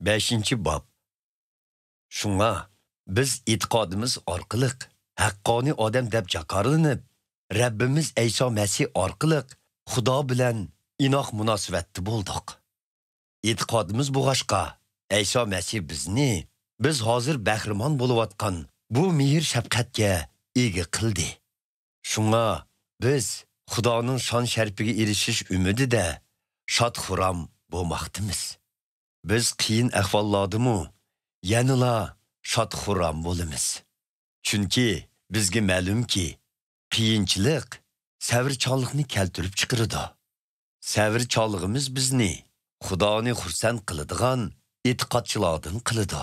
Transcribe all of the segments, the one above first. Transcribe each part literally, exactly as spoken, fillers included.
بەشىنچى باب. شۇڭا بىز ئېتىقادىمىز ئارقىلىق ھەققانىي ئادەم دەپ جاكارلىنىپ، رەببىمىز ئەيسا مەسىھ ئارقىلىق خۇدا بىلەن ئىناق مۇناسىۋەتتە بولدۇق. ئېتىقادىمىز بولغاچقا، ئەيسا مەسىھ بىزنى، بىز ھازىر بەھرىمەن بولۇۋاتقان بۇ مېھىر-شەپقەتكە ئىگە قىلدى. شۇڭا بىز خۇدانىڭ شان-شەرىپىگە ئېرىشىش ئۈمىدىدە شاد-خۇرام بولماقتىمىز. بىز قىيىن ئەھۋاللاردىمۇ يەنىلا شاد-خۇرام بولىمىز. چۈنكى بىزگە مەلۇمكى، قىيىنچىلىق سەۋرچانلىقنى كەلتۈرۈپ چىقىرىدۇ. سەۋرچانلىقىمىز بىزنى خۇدانى خۇرسەن قىلىدىغان ئېتىقادچىلاردىن قىلىدۇ.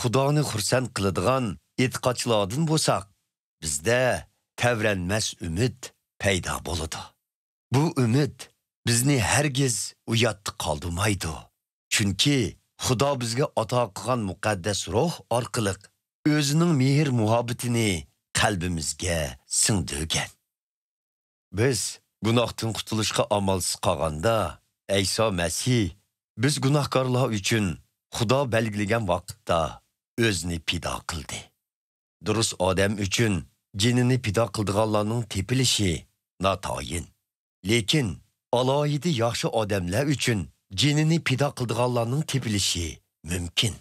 خۇدانى خۇرسەن قىلىدىغان ئېتىقادچىلاردىن بولساق، بىزدە تەۋرەنمەس ئۈمىد پەيدا بولىدۇ. بۇ ئۈمىد بىزنى ھەرگىز ئۇياتتا قالدۇرمايدۇ. چۈنكى خۇدا بىزگە ئاتا قىلغان مۇقەددەس روھ ئارقىلىق ئۆزىنىڭ مېھىر-مۇھەببىتىنى قەلبىمىزگە سىڭدۈرگەن. بىز گۇناھتىن قۇتۇلۇشقا ئامالسىز قالغاندا، ئەيسا مەسىھ بىز گۇناھكارلار ئۈچۈن خۇدا بەلگىلىگەن ۋاقىتتا ئۆزىنى پىدا قىلدى. دۇرۇس ئادەم ئۈچۈن جېنىنى پىدا قىلىدىغانلارنىڭ تېپىلىشى ناتايىن. لېكىن ئالاھىدە ياخشى ئادەملەر ئۈچۈن جېنىنى پىدا قىلىدىغانلارنىڭ تېپىلىشى مۇمكىن.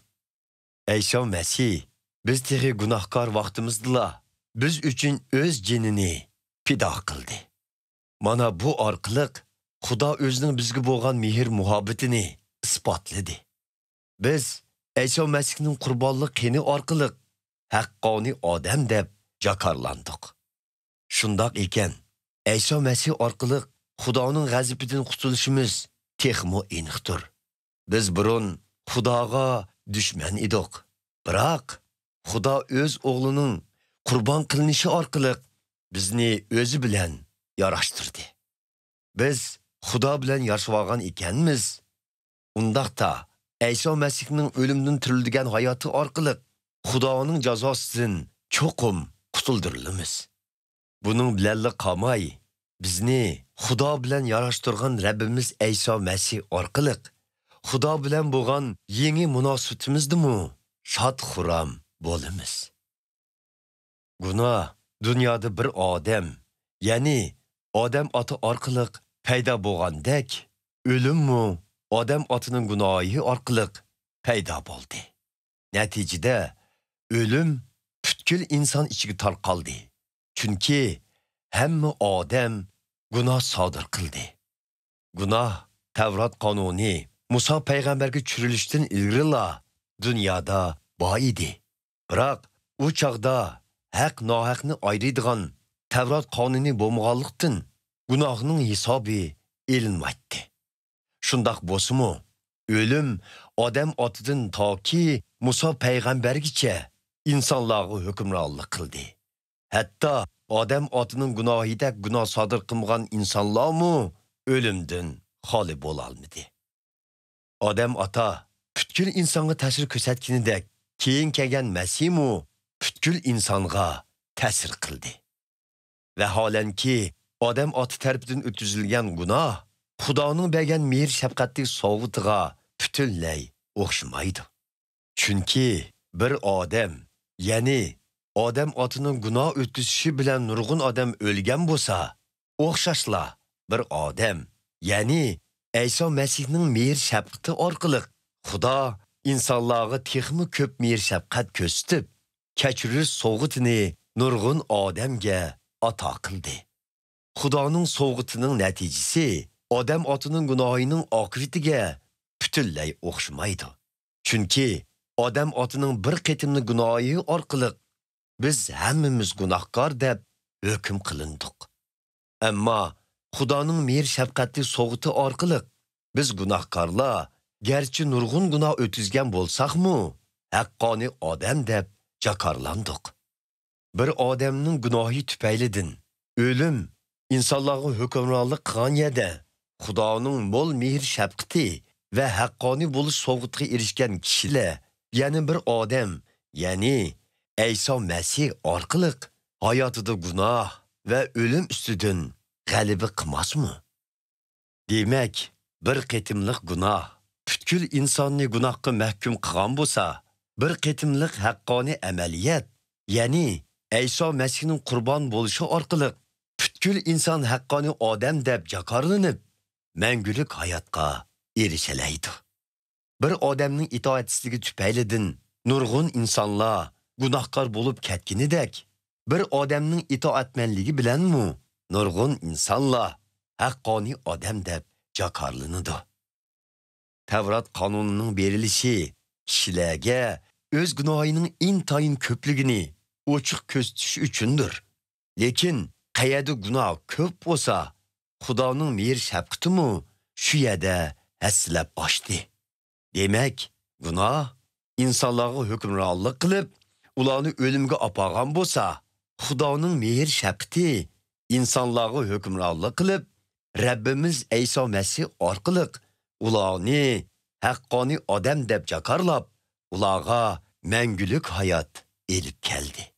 ئەيسا مەسىھ بىز تېخى گۇناھكار ۋاقتىمىزدىلا بىز ئۈچۈن ئۆز جېنىنى پىدا قىلدى. مانا بۇ ئارقىلىق خۇدا ئۆزىنىڭ بىزگە بولغان مېھىر-مۇھەببىتىنى ئىسپاتلىدى. بىز ئەيسا مەسىھنىڭ قۇربانلىق قېنى ئارقىلىق ھەققانىي ئادەم دەپ جاكارلاندۇق. شۇنداق ئىكەن، ئەيسا مەسىھ ئارقىلىق خۇدانىڭ غەزىپىدىن قۇتۇلۇشىمىز تېخىمۇ ئېنىقتۇر. بىز بۇرۇن خۇداغا دۈشمەن ئىدۇق. بىراق، خۇدا ئۆز ئوغلىنىڭ قۇربان قىلىنىشى ئارقىلىق بىزنى ئۆزى بىلەن ياراشتۇردى. بىز خۇدا بىلەن ياشىۋالغان ئىكەنمىز. ئۇنداقتا، ئەيسا مەسىھنىڭ ئۆلۈمدىن تىرىلدۈرگەن ھاياتى ئارقىلىق خۇدانىڭ جازاسىدىن چوقۇم قۇتۇلدۇرۇلىمىز. بۇنىڭ بىلەنلا قالماي، بىزنى خۇدا بىلەن ياراشتۇرغان رەببىمىز ئەيسا مەسىھ ئارقىلىق خۇدا بىلەن بولغان يېڭى مۇناسىۋىتىمىزدىمۇ شاد-خۇرام بولىمىز. گۇناھ دۇنيادا بىر ئادەم، يەنى ئادەم ئاتا ئارقىلىق پەيدا بولغاندەك، ئۆلۈممۇ ئادەم ئاتىنىڭ گۇناھى ئارقىلىق پەيدا بولدى. نەتىجىدە، ئۆلۈم پۈتكۈل ئىنسان ئىچىگە تارقالدى. چۈنكى ھەممە ئادەم گۇناھ سادىر قىلدى. گۇناھ تەۋرات قانۇنى مۇسا پەيغەمبەرگە چۈشۈرۈلۈشتىن ئىلگىرىلا دۇنيادا بار ئىدى. بىراق، ئۇ چاغدا ھەق-ناھەقنى ئايرىيدىغان تەۋرات قانۇنى بولمىغانلىقتىن، گۇناھنىڭ ھېسابى ئېلىنمايتتى. شۇنداق بولسىمۇ، ئۆلۈم ئادەم ئاتىدىن تاكى مۇسا پەيغەمبەرگىچە ئىنسانلارغا ھۆكۈمرانلىق قىلدى. ھەتتا ئادەم ئاتىنىڭ گۇناھىدەك گۇناھ سادىر قىلمىغان ئىنسانلارمۇ ئۆلۈمدىن خالىي بولالمىدى. ئادەم ئاتا پۈتكۈل ئىنسانغا تەسىر كۆرسەتكىنىدەك، كېيىن كەلگەن مەسىھمۇ پۈتكۈل ئىنسانغا تەسىر قىلدى. ۋەھالەنكى، ئادەم ئاتا تەرىپىدىن ئۆتكۈزۈلگەن گۇناھ خۇدانىڭ بەرگەن مېھىر-شەپقەتلىك سوۋغىتىغا پۈتۈنلەي ئوخشىمايدۇ. چۈنكى بىر ئادەم، يەنى ئادەم ئاتىنىڭ گۇناھ ئۆتكۈزۈشى بىلەن نۇرغۇن ئادەم ئۆلگەن بولسا، ئوخشاشلا بىر ئادەم، يەنى ئەيسا مەسىھنىڭ مېھىر-شەپقىتى ئارقىلىق خۇدا ئىنسانلارغا تېخىمۇ كۆپ مېھىر-شەپقەت كۆرسىتىپ، كەچۈرۈش سوۋغىتىنى نۇرغۇن ئادەمگە ئاتا قىلدى. خۇدانىڭ سوۋغىتىنىڭ نەتىجىسى ئادەم ئاتىنىڭ گۇناھىنىڭ ئاقىۋىتىگە پۈتۈنلەي ئوخشىمايدۇ. چۈنكى ئادەم ئاتىنىڭ بىر قېتىملىق گۇناھى ئارقىلىق بىز ھەممىمىز گۇناھكار دەپ ھۆكۈم قىلىندۇق. ئەمما خۇدانىڭ مېھىر-شەپقەتلىك سوۋغىتى ئارقىلىق بىز گۇناھكارلار، گەرچە نۇرغۇن گۇناھ ئۆتكۈزگەن بولساقمۇ، ھەققانىي ئادەم دەپ جاكارلاندۇق. بىر ئادەمنىڭ گۇناھى تۈپەيلىدىن ئۆلۈم ئىنسانلارغا ھۆكۈمرانلىق قىلغان يەردە، خۇدانىڭ مول مېھىر-شەپقىتى ۋە ھەققانىي بولۇش سوۋغىتىغا ئېرىشكەن كىشىلەر يەنە بىر ئادەم، يەنى ئەيسا مەسىھ ئارقىلىق ھاياتىدا گۇناھ ۋە ئۆلۈم ئۈستىدىن غەلىبە قىلماسمۇ؟ دېمەك، بىر قېتىملىق گۇناھ پۈتكۈل ئىنساننى گۇناھقا مەھكۇم قىلغان بولسا، بىر قېتىملىق ھەققانىي ئەمەلىيەت، يەنى ئەيسا مەسىھنىڭ قۇربان بولۇشى ئارقىلىق پۈتكۈل ئىنسان ھەققانىي ئادەم دەپ جاكارلىنىپ، مەڭگۈلۈك ھاياتقا ئېرىشەلەيدۇ. بىر ئادەمنىڭ ئىتائەتسىزلىكى تۈپەيلىدىن نۇرغۇن ئىنسانلار گۇناھكار بولۇپ كەتكىنىدەك، بىر ئادەمنىڭ ئىتائەتمەنلىكى بىلەنمۇ نۇرغۇن ئىنسانلار ھەققانىي ئادەم دەپ جاكارلىنىدۇ. تەۋرات قانۇنىنىڭ بېرىلىشى كىشىلەرگە ئۆز گۇناھىنىڭ ئىنتايىن كۆپلۈكىنى ئوچۇق كۆرسىتىش ئۈچۈندۇر. لېكىن قەيەردە گۇناھ كۆپ بولسا، خۇدانىڭ مېھىر-شەپقىتىمۇ شۇ يەردە ھەسسىلەپ ئاشتى. دېمەك، گۇناھ ئىنسانلارغا ھۆكۈمرانلىق قىلىپ، ئۇلارنى ئۆلۈمگە ئاپارغان بولسا، خۇدانىڭ مېھىر-شەپقىتى ئىنسانلارغا ھۆكۈمرانلىق قىلىپ، رەببىمىز ئەيسا مەسىھ ئارقىلىق ئۇلارنى ھەققانىي ئادەم دەپ جاكارلاپ، ئۇلارغا مەڭگۈلۈك ھايات ئېلىپ كەلدى.